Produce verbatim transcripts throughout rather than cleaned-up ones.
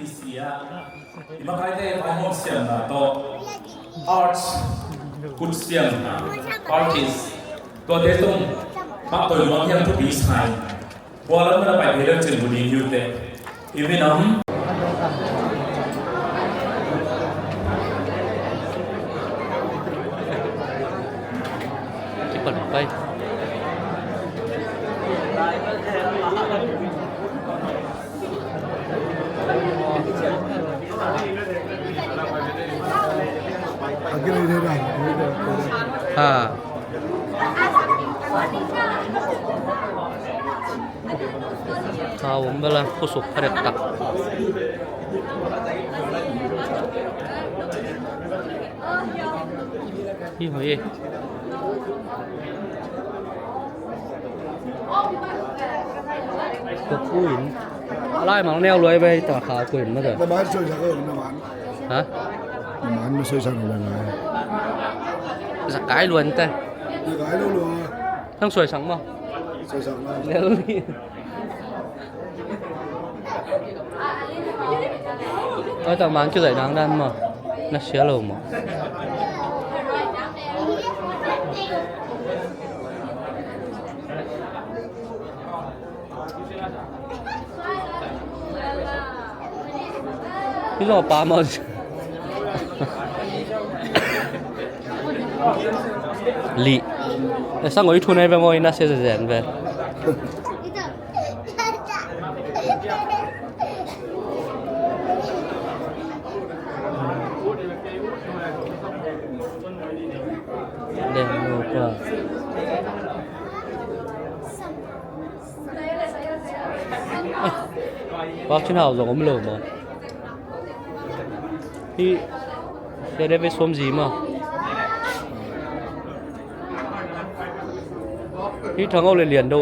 Sia, i makaite vaihawm siamna tawh, arts, kut siamna, artist, tuate tung, mah tawh luang hiam thupi sai. Tua lam na pai thei leu cin bu ding hi uh teh. I minam. Kipan pai. Ha. Thau om bel a, khusuk pha dektak. Hi hoi e. Ka kuin. Lai mang neu luai bai ta kha kuin ma ta. Na man soi sa ka na man. Ha? Na man na soi sa na man. Sa kai luan ta. Sa kai luan. Thang soi sang ma. Soi sang ma. Neu ni. Oi, tak man kizaih nang dan maw? Na sia lo maw? Hi lo pa maw? Li. E sang oi thu nei ve maw, i na sia zen ve. Deng lo pa. Pak Chin Hau zong om lo maw? Hi, Sia David Suom Zi maw? Hi Thang Au le Lian Do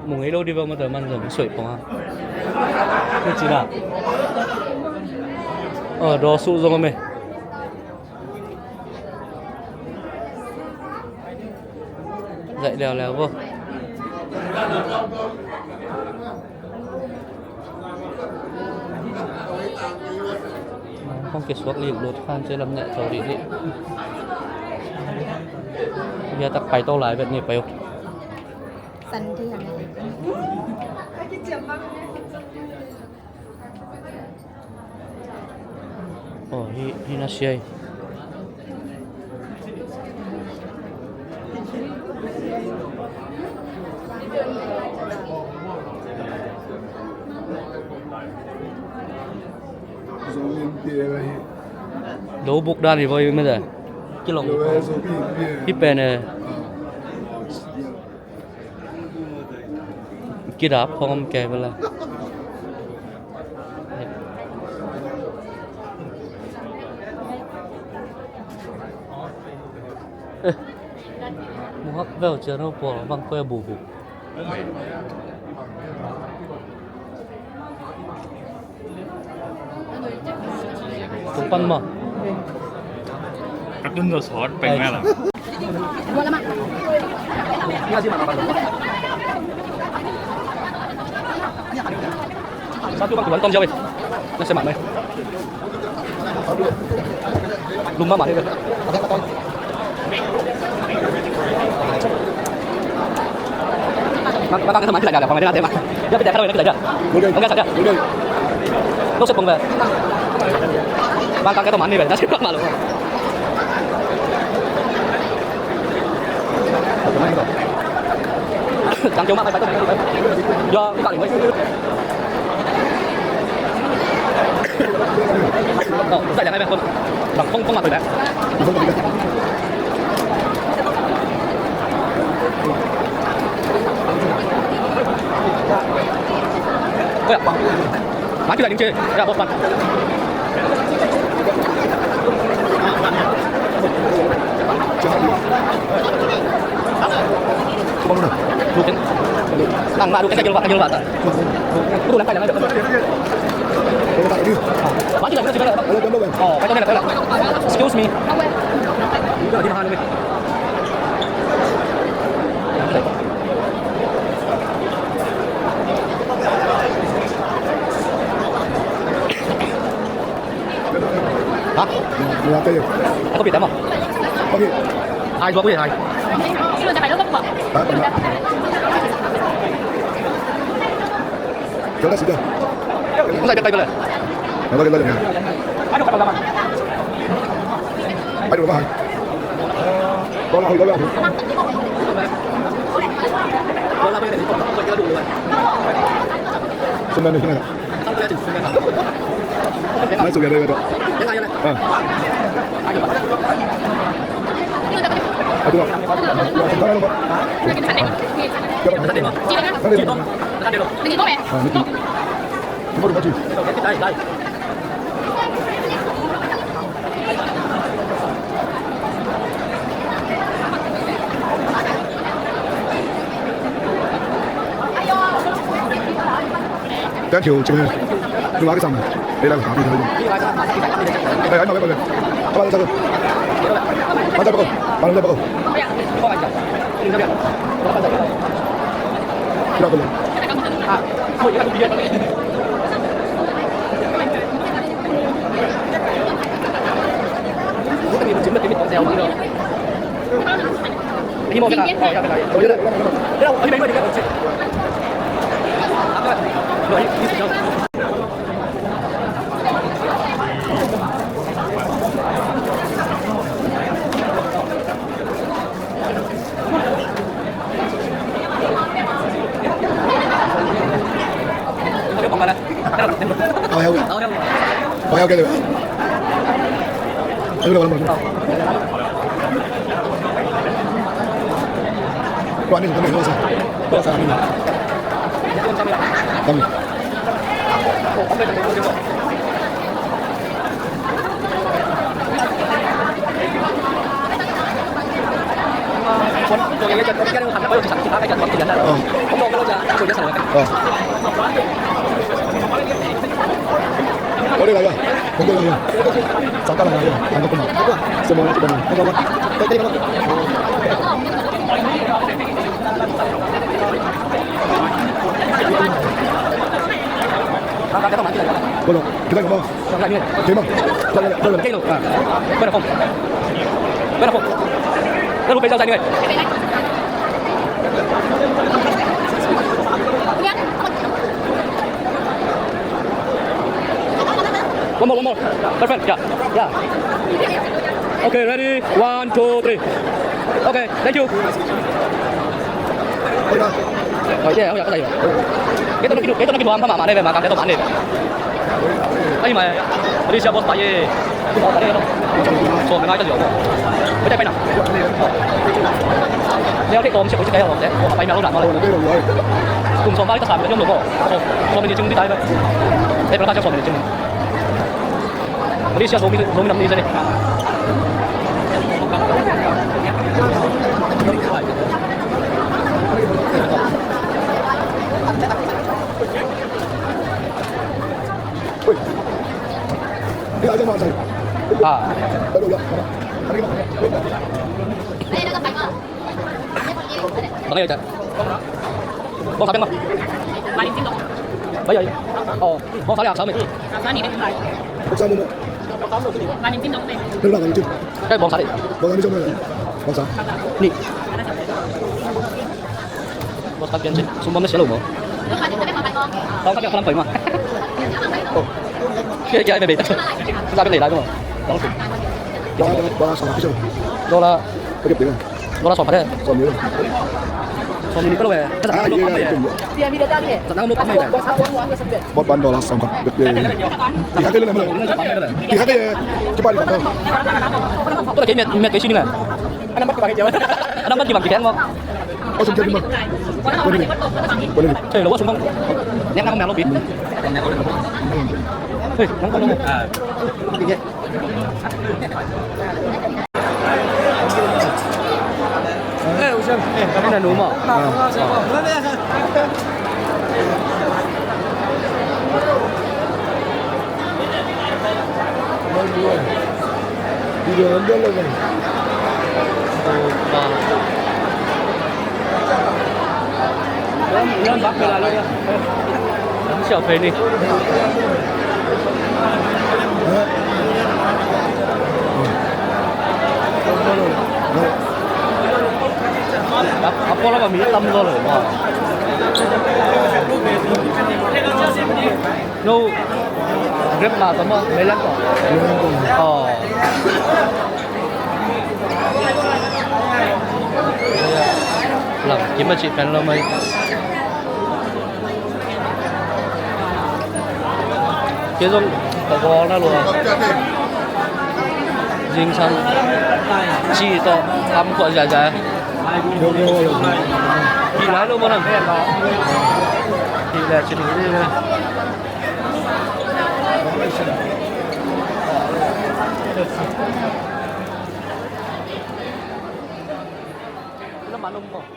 mu ngei lo di va ma ta man zong suai pong a. Ni cina. Daw su zong a me. Zaih liauleu bo. Kong kisuak lih lut khan ci lam neh to dih dih. Bia tak pai to lai bet ni pai uh. San di hang. Oh, hi, hi na siai. Lo buk dan hi voi mede. Kilong. Hi pen e. Kidap khong om kei bala. Eh, muhak bel cian ho pawl bang koi a bubu. Tung pan ma. Katun do sawt peng na la. Sa tu bang tuan tom jauh eh. Na se ma mai. Lum ma ma ni. Mata ka sa man kita jaga, pamai na tema. Ya pita karo na kita jaga. Mungkin saja. Lo se pong ba. Bang kang ka to man ni ba. Na se pak malu. Tang jauh ma pai pai to. Ya kita ni. Excuse me. Ako pita mo. Okay. Hai, dua ko hai. Kung saan ka tayo pala? Ano ka tayo? Ano ka tayo? Ano ka tayo? Saan na nila? May sugat, may sugat. Ah. Ito na. Ito na. Ah, Thank you, Jimmy. Lu a ki sam. Ei la ka pi. Ei, ai ma, ai ma. Apa la sa ko? Apa la sa ko? Apa la sa ko? Kira ko. Bueno, ¿qué tal, cómo? Tema. Dale, dale, dale. Bueno, pon. Bueno, pon. One more, one more. Perfect. Yeah, yeah. Okay, ready? One, two, three. Okay, thank you. Oi, yeah, oi, yeah, oi, yeah. Kei tawh na kiduam pha mahmah nei ve, ma kang kei tawh ban nei ve. Ai mai, Malaysia boss pai e. Boss pai e lo. Sawm le nga ka zia lo. Pai tai pai na. Leo thei tawm sia ko ci tai lo te. Pai mia lo dan ma lo. Kum sawm ba li ta sam ka yom lo ko. Sawm, sawm ni cing di tai ve. Ei, pra ka sawm ni cing. Malaysia Zomi, Zomi nam ni zani. Ah. Bang ya, Cak. Bang ya, Cak. Bang ya. Oh, bang sa ya, sa me. Sa ni de. Sa ni de. Bang sa de. Bang sa de. Bang sa. Ni. Bang sa pian cik. Sumba me selo mo. Bang sa pian kalam pai ma. Oh. Kaya, kaya, bebe. Sa pian lelai mo. Bang sa. Bang sa. Bang sa. Dola. Dola sawm khat e. Sawm ni. Sawm ni palo e. Ka zat nang muk pam mai e. Zat nang muk pam mai e. Bawt ban dola sawm khat. Ti kha kei le na. Ti kha kei e. Kipan. Tua kei miat, miat kei sini na. Anam bat kibang kei mawk. Aw sum kei mawk. Hei, lo wa sum bang. Niang nang mel lo bit. Hei, nang ko lo. A, a pawl lam a mi tam zaw lo maw? No, Grab mah tawh maw, Meilam tawh. Aw. Lam kim a cih pen lo mai. Kei zong ka gawl na lua. Zingsang ci tawh am khuah ziahziah. Hih lai lo maw nang? Hih lai ci ding hi ding. Lamah om maw?